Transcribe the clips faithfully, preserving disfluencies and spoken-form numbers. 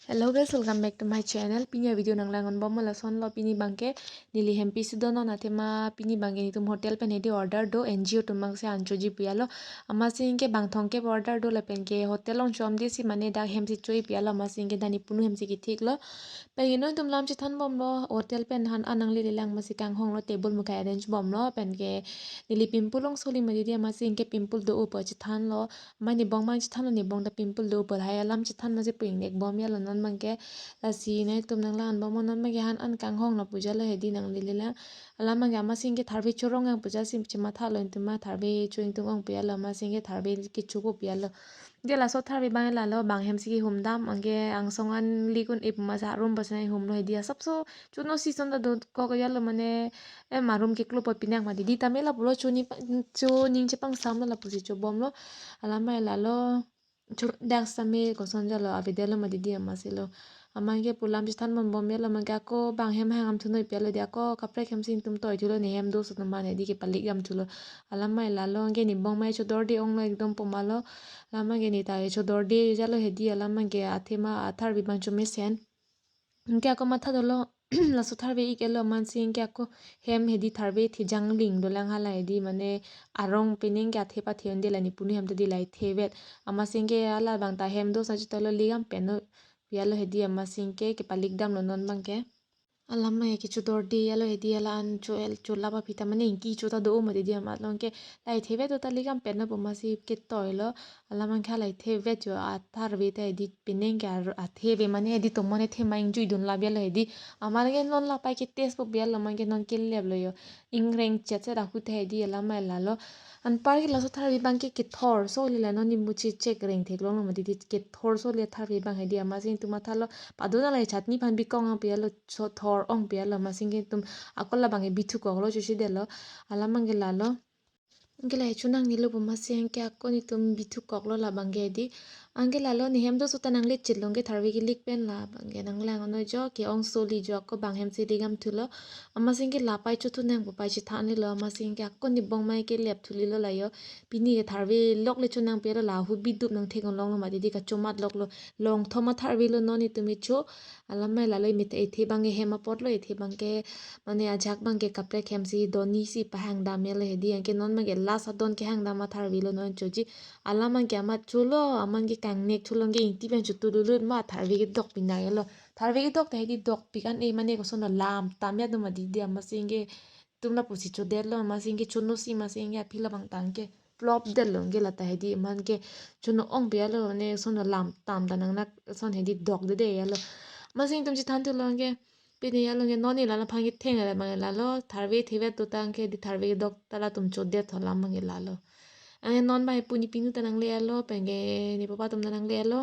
Hello guys, welcome back to my channel. Pini a-video nanglang-un bom lason lo, pini abangke neli hempi si do non, athema pini abangke netum hotel pen hedi order do, N G O atum abangsi an choji pu ya lo. Amatsi anke bang thomkep order do lapen ke hotel along chomde si mane dak hem si choi pu ya lo, amatsi anke dak nepunu hem si kethik lo. Pen ke non netum lam chethan bom lo, hotel pen han an nanglele lang, amatsi kanghong lo, table mukai arrange bom lo, pen ke neli pimple ongso li mati di, amatsi anke pimple do-o pu chethan lo. Mai nebong abang chethan lo, nebong ta pimple do pu, lahai alam chethan amatsi pu ingnek bom ya lo non abangke. Lasi netum nanglang-un bom non abangke, han an kanghong lo pu ja lo hedi nanglele lang. Alam abangke amatsi anke tharve chorong ang pu ja si chematha lo, netum ma tharve cho ingtung ong pu ya lo, amatsi anke tharve kecho ko pu ya lo. Anke laso tharve abang la lo, bang hem si kehum dam, anke angsong an lik un-e pu amatsi room pasan hum lo hedi, asapso chono si ason ta dokok ya lo, mane em a-room keklo apot pinak mati di tame lapulo, choni pa-, choning chepangsam lo lapusi cho bom lo. Alam mai la lo, cho dak same koson ja lo, avedet lo mati di amatsi lo. Amat anke pu lam chethan bom bom ya lo, amat anke ako bang hem hang dam thu noi pu ya lo di, ako kaprek hem si netum toi thu lo, ne hem do so atum mane di kepalik dam thu lo. Alam mai la lo, anke nebong mai chodorde ong lo ekdom poma lo. Alam anke ne ta chodorde ja lo hedi, alam anke athema atharve abang chomesen. Anke ako matha do lo, laso tharve ik-et lo, amatsi anke ako hem hedi tharve thejang ling do lang, hala hedi mane arong penang ke athe pathe un-e, la nepunu hem ta di lahai thevet. Amatsi anke hala abang ta hem do sa chita lo, lik dam pen noi pu ya lo hedi, amatsi anke kepalik dam lo non abangke. Alam mai kechodorde ya lo hedi, hala an cho el cho lap aphi ta mane ingki cho ta do-o mati di, amat lo anke lahai thevet do ta lik dam pen noi pu amatsi ketoi lo. Alam anke lahai thevet cho atharve ta hedi penang ke ar-, athe ave mane hedi tomon athema ingjui dun lap ya lo hedi. Amat anke non lapai ke test po pu ya lo, amat anke non kelep lo yo. Ingreng chet chet ahut hedi, alam mai la lo. Anparke laso tharve abangke kethor so li la, non netum muchi check reng theklong lo mati di, kethor so li tharve abang hedi, amatsi netum matha lo, pado na lahai chutney aphan bikong ang pu ya lo, so thor ong pu ya lo, amatsi anke netum ako labang ke bithu kok lo, chochedet lo. Alam anke la lo. Anke lahai chonangne lo pu amatsi anke ako netum bithu kok lo labang ke di. Anke la lo, ne hem do so ta nangle chit lo, anke tharve kelik pen labang ke nanglang-un noi jo, ke-ongso li jo, ako bang hem si lik dam thu lo. Amatsi anke lapai chothu nang pu pai chethan le lo, amatsi anke ako nebong mai kelep thu le lo la yo. Pini ke tharve lok le chonang pu ya lo, la hu bidup nang thek-un long lo mati di, kachomat lok lo. Long thom atharve lo non netum kecho. Alam mai la lo, mita ethe abangke hem apot lo, ethe abangke mane ajak abangke kaprek hem si doni si pahang dam ya lo hedi, anke non abangke last adon kehang dam atharve lo non choji. Alam anke amat cho lo, amat anke kangnek cho lo, anke ingti pen chotu lulut ma tharve kedok pinak ya lo. Tharve kedok ta hedi dokpik an-e mane koson lo, lam tam ya do mati di, amatsi anke netum lapusi chodet lo, amatsi anke chono si, amatsi anke aphi labang ta anke plop det lo, anke la ta hedi amat anke chono ong pu ya lo, ne ason lo lam tam ta nangnak ason hedi dokdede ya lo. Amatsi netum chethan thu lo anke, pine ya lo anke non ne la laphan ke theng la abang la lo, tharve thevet do ta anke di tharve kedok ta latum chodet tho, alam abang ke la lo. Anke non abang pu nepinu ta nangle ya lo, pen ke ne papa atum ta nangle ya lo.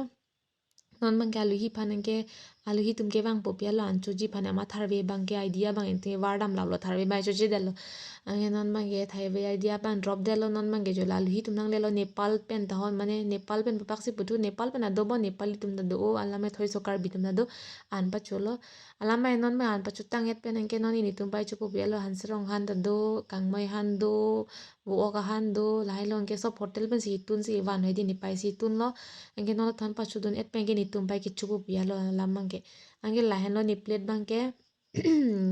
Non abangke aluhi aphan anke, aluhi atum kevang po pu ya lo an choji aphan, amat tharve abangke idea abang ente vardam lap lo, tharve abang chochedet lo. Anke non abangke tharve idea abang drop det lo, non abangke jo la aluhi atum nangle lo, Nepal pen tahon mane Nepal pen papak si puthu, Nepal pen ado bo, Nepali atum ta do-o, alam ethoi so Karbi atum ta do, an pacho lo. Alam mai non abang an pacho tang-et pen anke non netum pai chopo pu ya lo, Hanserong han ta do, Kangmai han do, Vo-ok ahan do, lahai lo anke sob hotel pen si tun si van hedi, ne pai si tun lo. Anke non la than pachodun-et pen ke netum pai kechopo pu ya lo alam abangke. Anke lahenlo ne plate abangke.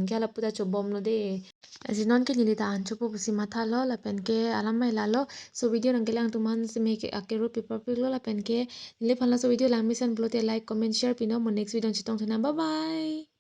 Ke lapu ta cho bom lo de. Lasi non ke neli ta an chopo pusi matha lo, lapen ke alam mai la lo. So video nangkelang atum aphan si me ke akero paper pik lo, lapen ke neliphan laso video lang mesen pulote like, comment, share pino, mo next video chetong thunang. Bye bye.